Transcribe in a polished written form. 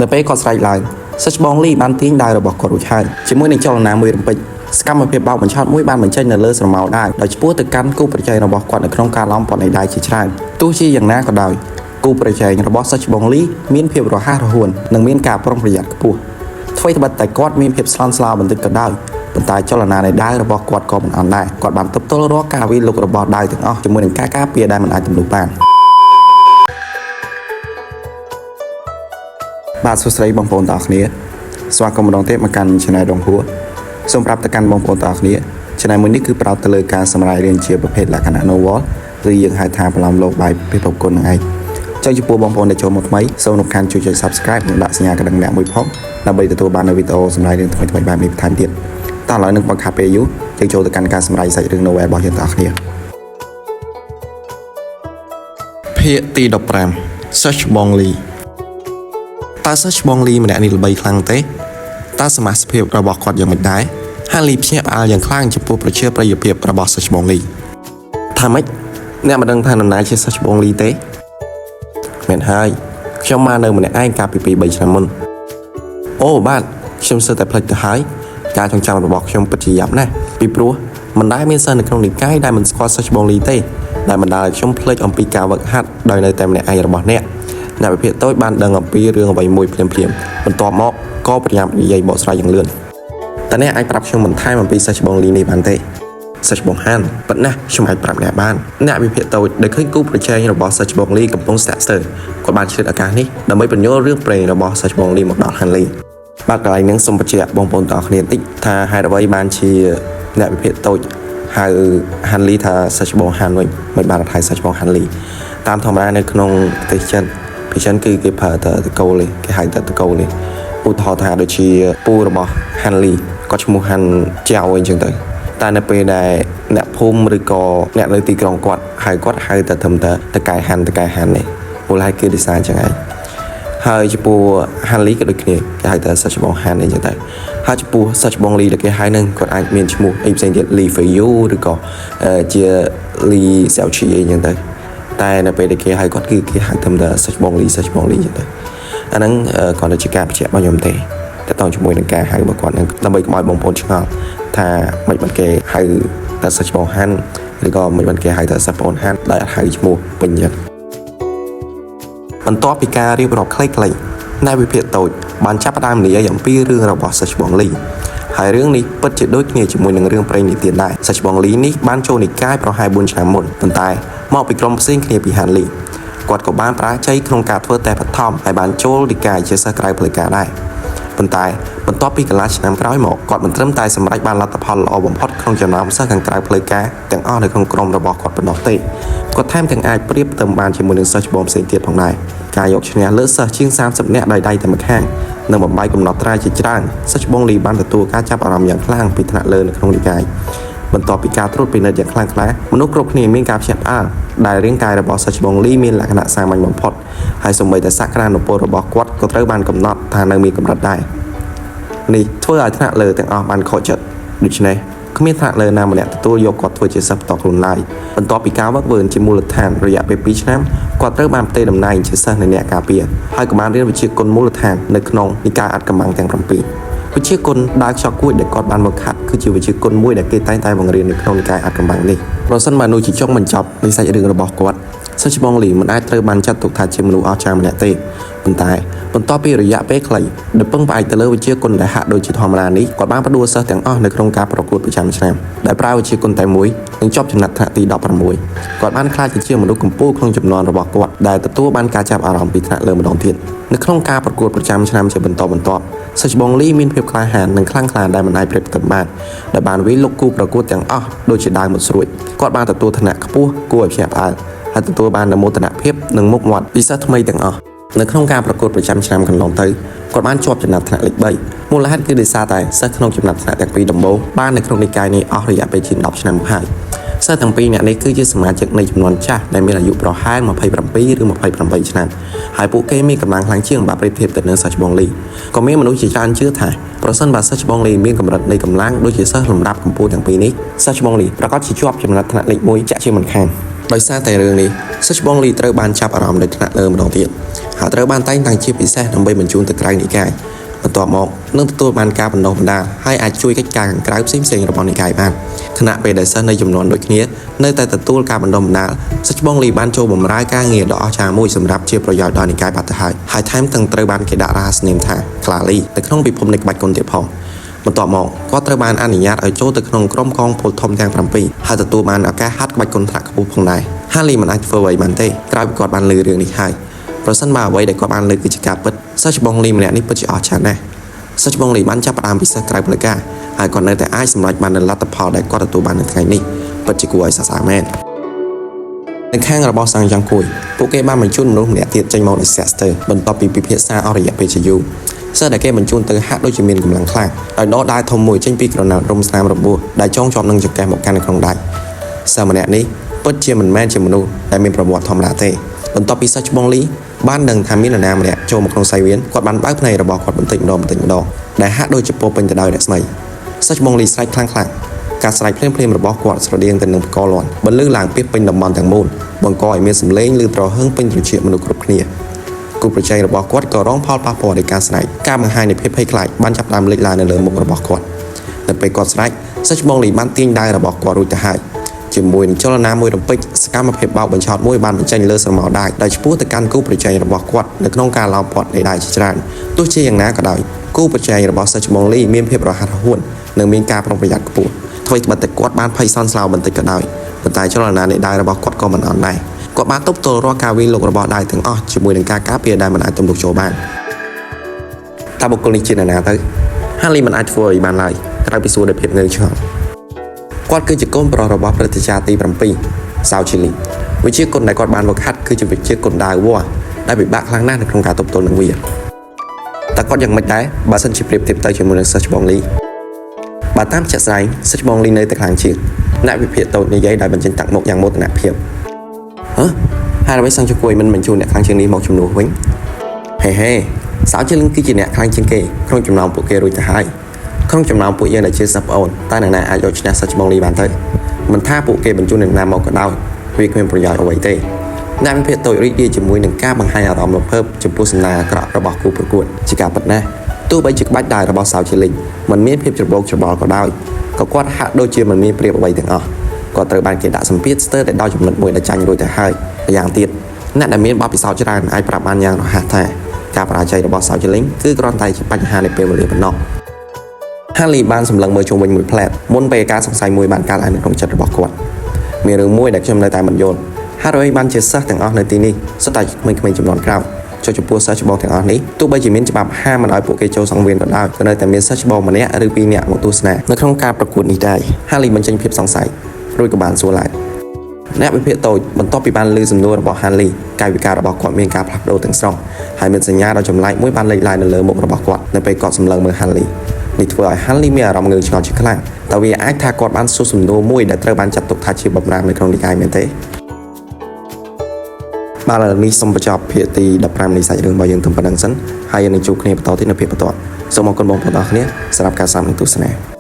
នៅពេលគាត់ស្រែកឡើងសិស្សច្បងលីបានទាញដាវរបស់គាត់រួចហើយជាមួយនឹងចលនាមួយរំពេចសកម្មភាពបោកបញ្ឆោតមួយបានបញ្ចេញនៅលើស្រមោលដាវដោយឆ្ពោះទៅកាន់គូប្រជែងរបស់គាត់នៅក្នុងការឡោមព័ទ្ធនៃដាវជាច្រើនទោះជាយ៉ាងណាក៏ដោយគូប្រជែងរបស់សិស្សច្បងលីមានភាពរហ័សរហួននិងមានការប្រុងប្រយ័ត្នខ្ពស់អ្វីត្បិតតែគាត់មានភាពស្លន់ស្លោបន្តិចក៏ដោយប៉ុន្តែចលនានៃដាវរបស់គាត់ក៏មិនអន់ដែរគាត់បានទប់ទល់រាល់ការវាយលុករបស់ដាវទាំងអស់ជាមួយនឹងការការពារដែលមិនអាចទម្លុះបាន បាទសួស្តីបងប្អូនទាំងអស់គ្នាស្វាគមន៍ម្ដងទៀតមកកាន់ Channel ដងហួរសូមប្រាប់ទៅកាន់បងប្អូនទាំងអស់គ្នា Channel មួយនេះគឺផ្ដោតទៅលើការសម្រាយរឿងជាប្រភេទលក្ខណៈ novel ឬយើងហៅថាប្រឡំលោកបែបពិភពគុណនឹងឯងចង់ចំពោះបងប្អូនដែលចូលមកថ្មីសូមរំខានជួយចុច Subscribe និងដាក់សញ្ញាកណ្ដឹងអ្នកមួយផងដើម្បីទទួលបាននូវវីដេអូសម្រាយរឿងថ្មីៗបែបនេះបន្ថែមទៀតតោះឥឡូវនឹងបង្ខាត់ពេលយូរយើងចូលទៅកាន់ការសម្រាយសាច់រឿង novel របស់យើងទាំងអស់គ្នាភាគទី15 Search Bong Lee តើសិស្សច្បងលីម្នាក់នេះល្បីខ្លាំងទេតើសមាសភាពរបស់គាត់យ៉ាងម៉េចដែរហាលីភ្ញាក់ផ្អើលយ៉ាងខ្លាំងចំពោះប្រជាប្រិយភាពរបស់សិស្សច្បងលីថាម៉េចអ្នកមិនដឹងថានរណាជាសិស្សច្បងលីទេមែនហើយខ្ញុំមកនៅម្នាក់ឯងកាលពី2 3ឆ្នាំមុនអូបាទខ្ញុំសើតែភ្លេចទៅហើយការចងចាំរបស់ខ្ញុំពិតជាយ៉ាប់ណាស់ពីព្រោះមិនដែលមានសិស្សនៅក្នុងនិកាយដែលមិនស្គាល់សិស្សច្បងលីទេដែលបណ្ដាលឲ្យខ្ញុំភ្លេចអំពីការវឹកហាត់ដោយនៅតែម្នាក់ឯងរបស់អ្នក អ្នកវិភាគតូចបានដឹងអំពីរឿងអ្វីមួយភ្លាមៗបន្ទាប់មកក៏ប្រញាប់និយាយបកស្រាយយ៉ាងលឿនតើអ្នកអាចប្រាប់ខ្ញុំបន្ថែមអំពីសិស្សច្បងលីនេះបានទេសិស្សច្បងហានប៉ុន្តែខ្ញុំអាចប្រាប់អ្នកបានអ្នកវិភាគតូចដែលឃើញគូប្រជែងរបស់សិស្សច្បងលីកំពុងស្ទាក់ស្ទើរគាត់បានឆ្លៀតឱកាសនេះដើម្បីបញ្យល់រឿងព្រេងរបស់សិស្សច្បងលីមកដល់ហានលីបាទកន្លែងនេះសូមបញ្ជាក់បងប្អូនទាំងអស់គ្នាបន្តិចថាហេតុអ្វីបានជាអ្នកវិភាគតូចហៅហានលីថាសិស្សច្បងហានវិញមិនបានហៅសិស្សច្បងហានលីតាមធម្មតានៅក្នុងប្រទេសចិន ពីចិនគឺគេប្រើតែតកូលទេគេហៅតែតកូលទេឧទាហរណ៍ថាដូចជាពូរបស់ហាន់លីគាត់ឈ្មោះហាន់ចៅអីចឹងទៅតែនៅពេលដែលអ្នកភូមិឬក៏អ្នកនៅទីក្រុងគាត់ហៅគាត់ហៅតែត្រឹមតែតកែហាន់តកែហាន់នេះមូលហេតុគឺដោយសារចឹងឯងហើយចំពោះហាន់លីក៏ដូចគ្នាគេហៅតែសិស្សច្បងហាន់អីចឹងទៅហើយចំពោះសិស្សច្បងលីដែលគេហៅនឹងគាត់អាចមានឈ្មោះអីផ្សេងទៀតលីហ្វេយូឬក៏ជាលីសៅឈីអីចឹងទៅ តែនៅពេលដែលគេហៅគាត់គឺគេហៅត្រឹមតែសិស្សបងលីសិស្សបងលីចឹងទៅអាហ្នឹងគ្រាន់តែជាការបញ្ជាក់របស់ខ្ញុំទេតើតជាមួយនឹងការហៅរបស់គាត់ហ្នឹងដើម្បីកុំឲ្យបងប្អូនឆ្ងល់ថាមិនបានគេហៅតែសិស្សបងហាន់ឬក៏មិនបានគេហៅតែសិស្សបងហាន់ដែលអត់ហៅឈ្មោះពេញចឹងបន្ទាប់ពីការរៀបរាប់ខ្លីៗអ្នកវិភាគតូចបានចាប់ផ្ដើមនិយាយអំពីរឿងរបស់សិស្សច្បងលីហើយរឿងនេះពិតជាដូចគ្នាជាមួយនឹងរឿងព្រេងនិទានដែរសិស្សច្បងលីនេះបានចូលនិកាយប្រហែល4ឆ្នាំមុនប៉ុន្តែមកពីក្រុមផ្សេងគ្នាពីហានលីគាត់ក៏បានប្រាជ័យក្នុងការធ្វើតេស្តបឋមហើយបានចូលនិកាយជាសិស្សក្រៅផ្លូវការដែរប៉ុន្តែបន្ទាប់ពីកន្លះឆ្នាំក្រោយមកគាត់មិនត្រឹមតែសម្រេចបានលទ្ធផលល្អបំផុតក្នុងចំណោមសិស្សខាងក្រៅផ្លូវការទាំងអស់នៅក្នុងក្រុមរបស់គាត់ប៉ុណ្ណោះទេគាត់ថែមទាំងអាចប្រៀបផ្ទឹមបានជាមួយនឹងសិស្សច្បងផ្សេងទៀតផងដែរការយកឈ្នះលើសិស្សជាង30នាក់ដោយដៃតែម្ខាងនិងបំបីកំណត់ត្រាជាច្រើនសិស្សច្បងលីបានទទួលការចាប់អារម្មណ៍យ៉ាងខ្លាំងពីថ្នាក់លើនៅក្នុងនិកាយបន្ទាប់ពីការត្រួតពិនិត្យយ៉ាងខ្លាំងក្លាមនុស្សគ្រប់គ្នាមានការភ្ញាក់ផ្អើលដែលរាងកាយរបស់សិស្សច្បងលីមានលក្ខណៈសាមញ្ញបំផុតហើយសូម្បីតែសក្តានុពលរបស់គាត់ក៏ត្រូវបានកំណត់ថានៅមានកម្រិតដែរនេះធ្វើឲ្យថ្នាក់លើទាំងអស់បានខកចិត្តដូច្នេះគ្មានថ្នាក់លើណាម្នាក់ទទួលយកគាត់ធ្វើជាសិស្សផ្ទាល់ខ្លួនឡើយបន្ទាប់ពីការវឹកវើជាមូលដ្ឋានរយៈពេល2ឆ្នាំគាត់ត្រូវបានផ្ទេរតំណែងជាសិស្សនៃអ្នកការពារហើយក៏បានរៀនវិជ្ជាគុណមូលដ្ឋាននៅក្នុងនិកាយអាត់កំបាំងទាំង7វិជ្ជាគុណដើរខ្យល់គួចដែលគាត់បានមកខាត់គឺជាវិជ្ជាគុណមួយដែលគេតែងតែបង្រៀននៅក្នុងនិកាយអាត់កំបាំងនេះប្រសិនបើនោះជាចុងបញ្ចប់នៃសាច់រឿងរបស់គាត់សិស្សច្បងលីមិនអាចត្រូវបានចាត់ទុកថាជាមនុស្សអស្ចារ្យម្នាក់ទេប៉ុន្តែបន្ទាប់ពីរយៈពេលខ្លីដែលពឹងផ្អែកទៅលើវិជ្ជាគុណដែលហាក់ដូចជាធម្មតានេះគាត់បានផ្ដួលសិស្សទាំងអស់នៅក្នុងការប្រកួតប្រចាំឆ្នាំដែលប្រើវិជ្ជាគុណតែមួយនិងជាប់ចំណាត់ថ្នាក់ទី16គាត់បានក្លាយទៅជាមនុស្សកំពូលក្នុងចំនួនរបស់គាត់ដែលទទួលបានការចាប់អារម្មណ៍ពីថ្នាក់លើម្ដងទៀតនៅក្នុងការប្រកួតប្រចាំឆ្នាំជាបន្តបន្ទាប់សិស្សច្បងលីមានភាពក្លាហាននិងខ្លាំងក្លាដែលមិនអាចប្រៀបផ្ទឹមបានដែលបានវាយលុកគូប្រកួតទាំងអស់ដូចជាដើមមុតស្រួចគាត់បានទទួលឋានៈខ្ពស់គួរឲ្យភ្ញាក់ផ្អើលហើយទទួលបាននូវមោទនភាពនិងមុខមាត់ពិសេសថ្មីទាំងអស់នៅក្នុងការប្រកួតប្រចាំឆ្នាំកន្លងទៅគាត់បានជាប់ចំណាត់ថ្នាក់លេខ3មូលហេតុគឺដោយសារតែសិស្សក្នុងចំណាត់ថ្នាក់ទាំងពីរដំបូងបាននៅក្នុងនិកាយនេះអស់រយៈពេលជាង10ឆ្នាំមកហើយសិស្សទាំងពីរនាក់នេះគឺជាសមាជិកនៃចំនួនចាស់ដែលមានអាយុប្រហែល27ឬ28ឆ្នាំហើយពួកគេមានកម្លាំងខ្លាំងជាងបើប្រៀបធៀបទៅនឹងសិស្សច្បងលីក៏មានមនុស្សជាច្រើនជឿថាប្រសិនបើសិស្សច្បងលីមានកម្រិតនៃកម្លាំងដូចជាសិស្សលំដាប់កម្ពស់ទាំងពីរនេះសិស្សច្បងលីប្រាកដជាជាប់ចំណាត់ថ្នាក់លេខ1ចាក់ជាមិនខាន ដោយសារតែរឿងនេះសិស្សច្បងលីត្រូវបានចាប់អារម្មណ៍ដោយថ្នាក់លើម្ដងទៀតហើយត្រូវបានតែងតាំងជាពិសេសដើម្បីបញ្ជូនទៅក្រៅនិកាយបន្ទាប់មកនឹងទទួលបានការបណ្ដុះបណ្ដាលហើយអាចជួយកិច្ចការខាងក្រៅផ្សេងៗរបស់និកាយបានខណៈពេលដែលសិស្សនៃចំនួនដូចគ្នានៅតែទទួលការបណ្ដុះបណ្ដាលសិស្សច្បងលីបានចូលបម្រើការងារដ៏អស្ចារ្យមួយសម្រាប់ជាប្រយោជន៍ដល់និកាយបាត់ទៅហើយហើយថែមទាំងត្រូវបានគេដាក់រហស្សនាមថាក្លាលីនៅក្នុងពិភពនៃក្បាច់គុនទៀតផងបន្ទាប់មកគាត់ត្រូវបានអនុញ្ញាតឲ្យចូលទៅក្នុងក្រុមកងពលធំទាំង7ហើយទទួលបានឱកាសហាត់ក្បាច់គុនថ្នាក់ខ្ពស់ផងដែរហាលីមិនអាចធ្វើអ្វីបានទេក្រោយពីគាត់បានឮរឿងនេះហើយប្រសិនបើអ្វីដែលគាត់បានឮគឺជាការពិតសិស្សច្បងលីម្នាក់នេះពិតជាអស្ចារ្យណាស់សិស្សច្បងលីបានចាប់ផ្ដើមពិសេសក្រៅផ្លូវការហើយគាត់នៅតែអាចសម្រេចបាននូវលទ្ធផលដែលគាត់ទទួលបាននៅថ្ងៃនេះពិតជាគួរឲ្យសរសើរមែននៅខាងរបស់សាំងយ៉ាងគួយពួកគេបានបញ្ជូនមនុស្សម្នាក់ទៀតចេញមកដោយស្ទាក់ស្ទើរបន្ទាប់ពីពិភាក្សាអស់រយៈពេលជាយូរសិស្សដែលគេបញ្ជូនទៅហាក់ដូចជាមានកម្លាំងខ្លាំងដោយដកដាវធំមួយចេញពីក្រណាត់រុំស្នាមរបួសដែលចងជាប់នឹងចង្កេះមកកាន់នៅក្នុងដៃសិស្សម្នាក់នេះពិតជាមិនមែនជាមនុស្សដែលមានប្រវត្តិធម្មតាទេបន្ទាប់ពីសិស្សច្បងលីបានដឹងថាមាននរណាម្នាក់ចូលមកក្នុងសៃវៀនគាត់បានបើកភ្នែករបស់គាត់បន្តិចម្ដងបន្តិចម្ដងដែលហាក់ដូចជាពោរពេញទៅដោយរស្មីសិស្សច្បងលីស្រែកខ្លាំងៗការស្រែកភ្លាមៗរបស់គាត់ស្រដៀងទៅនឹងផ្គរលាន់បន្លឺឡើងពាសពេញតំបន់ទាំងមូលបង្កឲ្យមានសម្លេងឮទ្រហឹងពេញត្រចៀកមនុស្សគ្រប់គ្នាគូប្រជែងរបស់គាត់ក៏រងផលប៉ះពាល់ដោយការស្រែកការបង្ហាញនៃភាពភ័យខ្លាចបានចាប់ផ្ដើមលេចឡើងនៅលើមុខរបស់គាត់នៅពេលគាត់ស្រែកសិស្សច្បងលីបានទាញដៃរបស់គាត់រួចទៅហើយជាមួយនឹងចលនាមួយរំពេចសកម្មភាពបោកបញ្ឆោតមួយបានបញ្ចេញលើស្រមោលដាវដែលឆ្ពោះទៅកាន់គូប្រជែងរបស់គាត់នៅក្នុងការឡោមព័ទ្ធនៃដៃជាច្រើនទោះជាយ៉ាងណាក៏ដោយគូប្រជែងរបស់សិស្សច្បងលីមានភាពរហ័សរហួននិងមានការប្រុងប្រយ័ត្នខ្ពស់អ្វីត្បិតតែគាត់បានភ័យសន់ស្លោបន្តិចក៏ដោយប៉ុន្តែចលនានៃដៃរបស់គាត់ក៏មិនអន់ដែរគាត់បានទប់ទល់រាល់ការវាយលុករបស់ដៃទាំងអស់ជាមួយនឹងការការពារដែលមិនអាចទម្លុះចូលបានតើបុគ្គលនេះជានរណាទៅហាលីមិនអាចធ្វើអ្វីបានឡើយក្រៅពីសួរដោយភាពងឿងឆ្ងល់គាត់គឺជាកូនប្រុសរបស់ព្រឹទ្ធាចារ្យទី7សៅឈីលីវិជាគុណដែលគាត់បានវឹកហាត់គឺជាវិជាគុណដាវវ៉ដែលពិបាកខ្លាំងណាស់នៅក្នុងការទប់ទល់នឹងវាតើគាត់យ៉ាងម៉េចដែរបើសិនជាប្រៀបធៀបទៅជាមួយនឹងសិស្សច្បងលីបើតាមជាក់ស្ដែងសិស្សច្បងលីនៅតែខ្លាំងជាងអ្នកវិភាគតូចនិយាយដោយបញ្ចេញទឹកមុខយ៉ាងមោទនភាពហ៎ហើយអ្វីសង្ជគួយមិនបញ្ជូនអ្នកខ្លាំងជាងនេះមកជំនួសវិញហេហេសៅជាលឹងគឺជាអ្នកខ្លាំងជាងគេក្នុងចំណោមពួកគេរួចទៅហើយក្នុងចំណោមពួកយើងដែលជាសិស្សប្អូនតើអ្នកណាអាចយកឈ្នះសិស្សច្បងលីបានទៅមិនថាពួកគេបញ្ជូនអ្នកណាមកក៏ដោយវាគ្មានប្រយោជន៍អ្វីទេអ្នកវិភាគតូចរីករាយជាមួយនឹងការបង្ហាញអារម្មណ៍រំភើបចំពោះសំណាងអាក្រក់របស់គូប្រកួតជាការពិតណាស់ទោះបីជាក្បាច់ដាវរបស់សៅជាលីងមិនមានភាពច្របូកច្របល់ក៏ដោយក៏គាត់ហាក់ដូចជាមិនមានប្រៀបអ្វីទាំងអស់គាត់ត្រូវបានគេដាក់សម្ពាធស្ទើរតែដល់ចំណុចមួយដែលចាញ់រួចទៅហើយយ៉ាងទៀតអ្នកដែលមានបទពិសោធន៍ច្រើនអាចប្រាប់បានយ៉ាងរហ័សថាការបរាជ័យរបស់សៅជាលីងគឺគ្រាន់តែជាបញ្ហានៃពេលវេលាប៉ុណ្ណោះហាលីបានសម្លឹងមើលជុំវិញមួយផ្លែតមុនពេលការសង្ស័យមួយបានកើតឡើងនៅក្នុងចិត្តរបស់គាត់មានរឿងមួយដែលខ្ញុំនៅតែមិនយល់ហេតុអ្វីបានជាសិស្សទាំងអស់នៅទីនេះសុទ្ធតែក្មេងៗចំនួនក្រោយចុះចំពោះសិស្សច្បងទាំងអស់នេះទោះបីជាមានច្បាប់ហាមមិនឲ្យពួកគេចូលសង្វៀនក៏ដោយក៏នៅតែមានសិស្សច្បងម្នាក់ឬពីរនាក់មកទស្សនានៅក្នុងការប្រកួតនេះដែរហាលីបញ្ចេញភាពសង្ស័យរួចក៏បានសួរឡើងអ្នកវិភាគតូចបន្ទាប់ពីបានឮសំណួររបស់ហានលីកាយវិការរបស់គាត់មានការផ្លាស់ប្ដូរទាំងស្រុងហើយមានសញ្ញាដ៏ចម្លែកមួយបានលេចឡើងនៅលើមុខរបស់គាត់នៅពេលគាត់សម្លឹងមើលហានលីនេះធ្វើឲ្យហានលីមានអារម្មណ៍ងឿងឆ្ងល់ជាខ្លាំងតើវាអាចថាគាត់បានសួរសំណួរមួយដែលត្រូវបានចាត់ទុកថាជាបំរាមនៅក្នុងនិកាយមែនទេបាទឥឡូវនេះសូមបញ្ចប់ភាគទី15នៃសាច់រឿងរបស់យើងត្រឹមប៉ុណ្្នឹងសិនហើយយើងនឹងជួបគ្នាបន្តទៀតនៅភាគបន្ទាប់សូមអរគុណបងប្អូនទាំងអស់គ្នាសម្រាប់ការស្ដាប់និងទស្សនា។